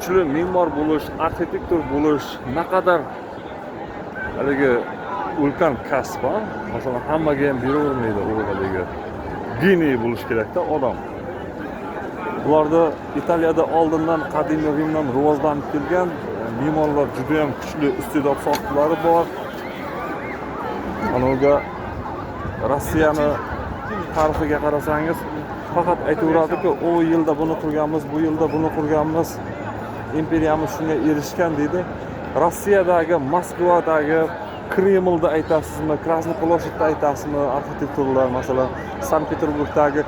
Kuchli me'mor bo'lish, arxitektor bo'lish naqadar haligi ulkan kasb, a? Masalan, hammaga ham beravermaydi u haligi geniy bo'lish kerakda odam. Ularda Italiyada oldindan qadimiy Rimdan rivojlanib kelgan me'morlar juda ham kuchli iste'dod sohiblari bor. Anaviga Rossiyani tarixiga qarasangiz, faqat aytaveradiku, u yilda buni qurganmiz, bu yilda buni qurganmiz, imperiyamiz shunga erishgan deydi. Rossiyadagi, Moskvadagi Kremlda aytasizmi, Krasniy площадьda aytasizmi, arxitektorlar, masalan, Sankt-Peterburgdagi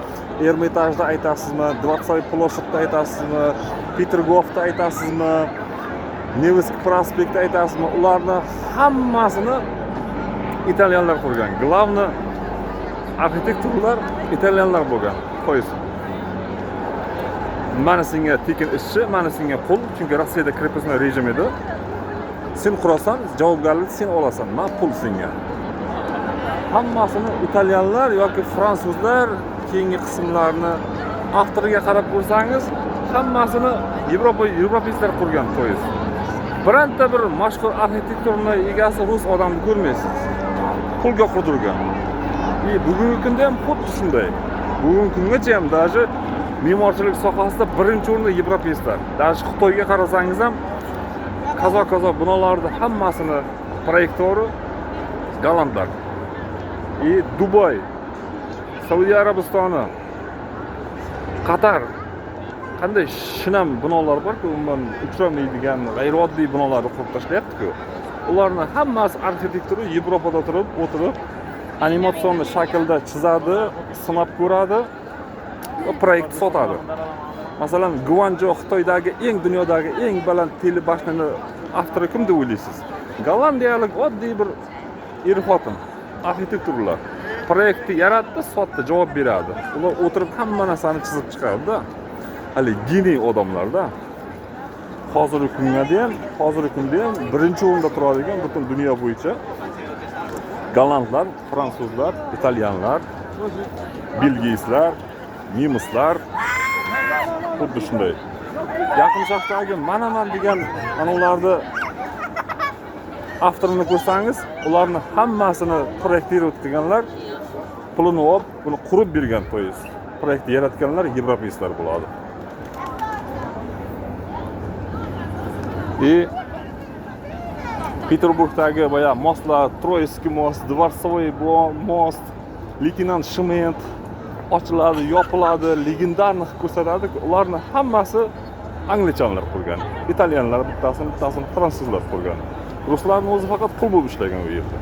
Ermitajda aytasizmi, Дворцовый площадьda aytasizmi, Petergofda aytasizmi, Nevskiy prospektda aytasizmi, ularni hammasini italyanlar qurgan. Главный arxitektorlar italyanlar bo'lgan. Qo'ysin. Mana senga tekin ishchi, mana senga qul, chunki Rossiyada крепостной rejim edi. Sen qurasan, javobgarlikni sen olasan, man pul senga. Hammasini italyanlar yoki fransuzlar keyingi qismlarni avtoriga qarab ko'rsangiz, hammasini Yevropa европейцlar qurgan, то есть. Bironta bir mashhur arxitektorni egasi rus odamni ko'rmaysiz. Pulga qurdirgan. И bugungi kunda ham xuddi shunday. Bugungi kungacha ham даже me'morchilik sohasida birinchi o'rinda европейцlar. Даже Xitoyga qarasangiz ham kazo-kazo binolarni hammasini proyektori gollandlar. И Dubay, Saudiya Arabistoni, Qatar qanday shinam binolar borku, umuman uchramaydigan g'ayrioddiy binolarni qurib tashlayapti-ku. Ularni hammasi arxitektori Yevropada turib, o'tirib animatsion shaklda chizadi, sinab ko'radi va proyekt sotadi. Masalan, Guanjo Xitoydagi eng dunyodagi eng baland телебашняni avtori kim deb o'ylaysiz? Gollandiyalik oddiy bir er xotin arxitektorlar. Proyektni yaratdi, sotdi, javob beradi. Ular o'tirib hamma narsani chizib chiqardi-da. Hali geniy odamlarda. Hozirgi kunda ham birinchi o'rinda turadigan butun dunyo bo'yicha gollandlar, fransuzlar, italyanlar, belgiyslar, nemislar xuddi shunday. Yaqin Sharqdagi manaman degan ana ularni avtorini ko'rsangiz, ularni hammasini проектировать qilganlar, pulini olib, buni qurib bergan, то есть proyektni yaratganlar европейцlar bo'ladi. И Peterburgdagi boya мост lar, Troitskiy мост, Дворцовый мост, leytenant Shment ochiladi, yopiladi, легендарный qilib ko'rsatadi. Ularni hammasi anglichanlar qurgan. Italyanlar bittasini, bittasini fransuzlar qurgan. Ruslarni o'zi faqat qul bo'lib ishlagan u yerda.